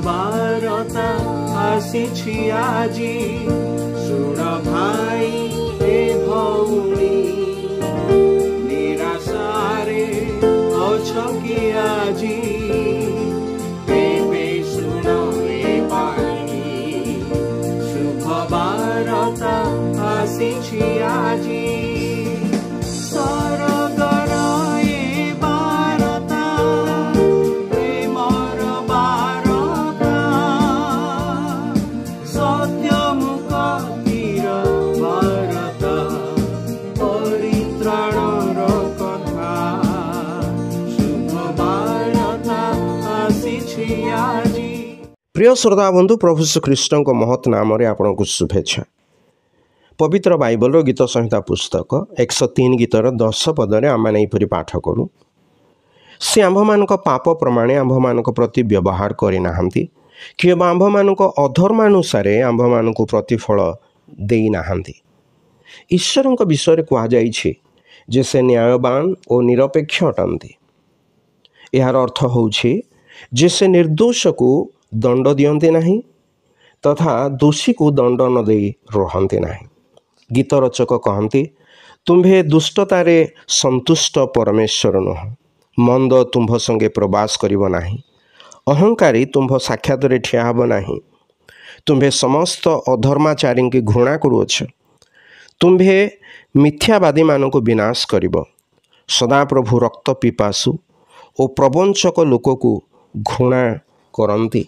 ବାରତା ଆସିଛି ଆଜି, ଶୁଣ ଭାଇ ଏ ଭଉଣୀ। ନିରାଶାରେ ଅଛ କି ଆଜି? ତେବେ ଶୁଣ ଏ ବାଣୀ, ଶୁଭ ବାରତା ଆସିଛି ଆଜି। ସରଗର ଏ ବାରତା, ପ୍ରେମର ବାରତା, ସତ୍ୟ ମୁକ୍ତିର ବାରତା, ପରିତ୍ରାଣର କଥା। ଶୁଭ ବାରତା ଆସିଛି ଆଜି। ପ୍ରିୟ ଶ୍ରୋତା ବନ୍ଧୁ, ପ୍ରଭୁ ଶ୍ରୀଖ୍ରୀଷ୍ଟଙ୍କ ମହତ୍ ନାମରେ ଆପଣଙ୍କୁ ଶୁଭେଚ୍ଛା। ପବିତ୍ର ବାଇବଲର ଗୀତ ସଂହିତା ପୁସ୍ତକ 103 ଗୀତର 10 ପଦରେ ଆମମାନେ ଏହିପରି ପାଠ କରୁ, ସେ ଆମ୍ଭମାନଙ୍କ ପାପ ପ୍ରମାଣେ ଆମ୍ଭମାନଙ୍କ ପ୍ରତି ବ୍ୟବହାର କରିନାହାନ୍ତି କିମ୍ବା ଆମ୍ଭମାନଙ୍କ ଅଧର୍ମାନୁସାରେ ଆମ୍ଭମାନଙ୍କୁ ପ୍ରତିଫଳ ଦେଇନାହାନ୍ତି। ଈଶ୍ୱରଙ୍କ ବିଷୟରେ କୁହାଯାଇଛି ଯେ ସେ ନ୍ୟାୟବାନ ଓ ନିରପେକ୍ଷ ଅଟନ୍ତି। ଏହାର ଅର୍ଥ ହେଉଛି ଯେ ସେ ନିର୍ଦ୍ଦୋଷକୁ ଦଣ୍ଡ ଦିଅନ୍ତି ନାହିଁ ତଥା ଦୋଷୀକୁ ଦଣ୍ଡ ନ ଦେଇ ରୁହନ୍ତି ନାହିଁ। ଗୀତ ରଚକ କହନ୍ତି, ତୁମ୍ଭେ ଦୁଷ୍ଟତାରେ ସନ୍ତୁଷ୍ଟ ପରମେଶ୍ୱର ନୁହଁ, ମନ୍ଦ ତୁମ୍ଭ ସଙ୍ଗେ ପ୍ରବାସ କରିବ ନାହିଁ, ଅହଙ୍କାରୀ ତୁମ୍ଭ ସାକ୍ଷାତରେ ଠିଆ ହେବ ନାହିଁ। ତୁମ୍ଭେ ସମସ୍ତ ଅଧର୍ମାଚାରୀଙ୍କୁ ଘୃଣା କରୁଅଛ, ତୁମ୍ଭେ ମିଥ୍ୟାବାଦୀମାନଙ୍କୁ ବିନାଶ କରିବ। ସଦାପ୍ରଭୁ ରକ୍ତ ପିପାସୁ ଓ ପ୍ରବଞ୍ଚକ ଲୋକକୁ ଘୃଣା କରନ୍ତି।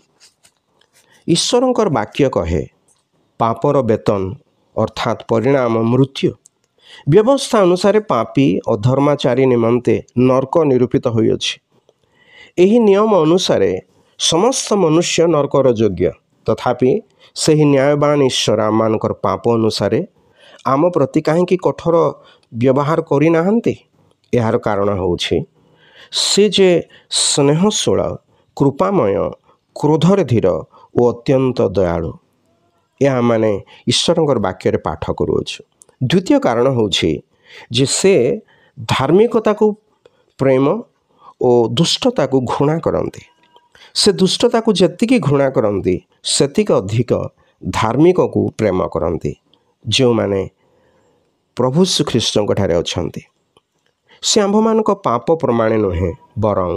ଈଶ୍ୱରଙ୍କର ବାକ୍ୟ କହେ, ପାପର ବେତନ ଅର୍ଥାତ୍ ପରିଣାମ ମୃତ୍ୟୁ। ବ୍ୟବସ୍ଥା ଅନୁସାରେ ପାପୀ ଅଧର୍ମାଚାରୀ ନିମନ୍ତେ ନର୍କ ନିରୂପିତ ହୋଇଅଛି। ଏହି ନିୟମ ଅନୁସାରେ ସମସ୍ତ ମନୁଷ୍ୟ ନର୍କର ଯୋଗ୍ୟ। ତଥାପି ସେହି ନ୍ୟାୟବାନ ଈଶ୍ୱର ଆମମାନଙ୍କର ପାପ ଅନୁସାରେ ଆମ ପ୍ରତି କାହିଁକି କଠୋର ବ୍ୟବହାର କରିନାହାନ୍ତି? ଏହାର କାରଣ ହେଉଛି ସେ ଯେ ସ୍ନେହଶୀଳ, କୃପାମୟ, କ୍ରୋଧରେ ଧୀର ଓ ଅତ୍ୟନ୍ତ ଦୟାଳୁ। ଏହା ମାନେ ଈଶ୍ୱରଙ୍କର ବାକ୍ୟରେ ପାଠ କରୁଅଛୁ। ଦ୍ୱିତୀୟ କାରଣ ହେଉଛି ଯେ ସେ ଧାର୍ମିକତାକୁ ପ୍ରେମ ଓ ଦୁଷ୍ଟତାକୁ ଘୃଣା କରନ୍ତି। ସେ ଦୁଷ୍ଟତାକୁ ଯେତିକି ଘୃଣା କରନ୍ତି, ସେତିକି ଅଧିକ ଧାର୍ମିକକୁ ପ୍ରେମ କରନ୍ତି, ଯେଉଁମାନେ ପ୍ରଭୁ ଶ୍ରୀଖ୍ରୀଷ୍ଟଙ୍କ ଠାରେ ଅଛନ୍ତି। ସେ ଆମ୍ଭମାନଙ୍କ ପାପ ପ୍ରମାଣେ ନୁହେଁ, ବରଂ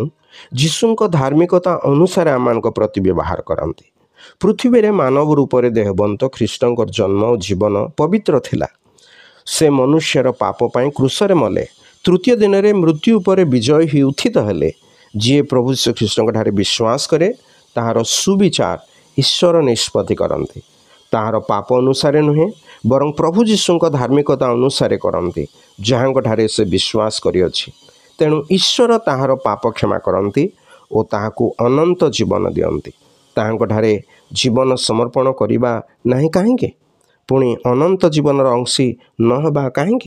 ଯୀଶୁଙ୍କ ଧାର୍ମିକତା ଅନୁସାରେ ଆମମାନଙ୍କ ପ୍ରତି ବ୍ୟବହାର କରନ୍ତି। ପୃଥିବୀରେ ମାନବ ରୂପରେ ଦେହବନ୍ତ ଖ୍ରୀଷ୍ଟଙ୍କର ଜନ୍ମ ଓ ଜୀବନ ପବିତ୍ର ଥିଲା। ସେ ମନୁଷ୍ୟର ପାପ ପାଇଁ କ୍ରୁଶରେ ମଲେ, ତୃତୀୟ ଦିନରେ ମୃତ୍ୟୁ ଉପରେ ବିଜୟ ହୋଇ ଉତ୍ଥିତ ହେଲେ। ଯିଏ ପ୍ରଭୁ ଶ୍ରୀଖ୍ରୀଷ୍ଟଙ୍କ ଠାରେ ବିଶ୍ୱାସ କରେ, ତାହାର ସୁବିଚାର ଈଶ୍ୱର ନିଷ୍ପତ୍ତି କରନ୍ତି। ତାହାର ପାପ ଅନୁସାରେ ନୁହେଁ, ବରଂ ପ୍ରଭୁ ଯୀଶୁଙ୍କ ଧାର୍ମିକତା ଅନୁସାରେ କରନ୍ତି, ଯାହାଙ୍କଠାରେ ସେ ବିଶ୍ୱାସ କରିଅଛି। ତେଣୁ ଈଶ୍ୱର ତାହାର ପାପ କ୍ଷମା କରନ୍ତି ଓ ତାହାକୁ ଅନନ୍ତ ଜୀବନ ଦିଅନ୍ତି। ତାହାଙ୍କଠାରେ ଜୀବନ ସମର୍ପଣ କରିବା ନାହିଁ କାହିଁକି? ପୁଣି ଅନନ୍ତ ଜୀବନର ଅଂଶୀ ନ ହେବା କାହିଁକି?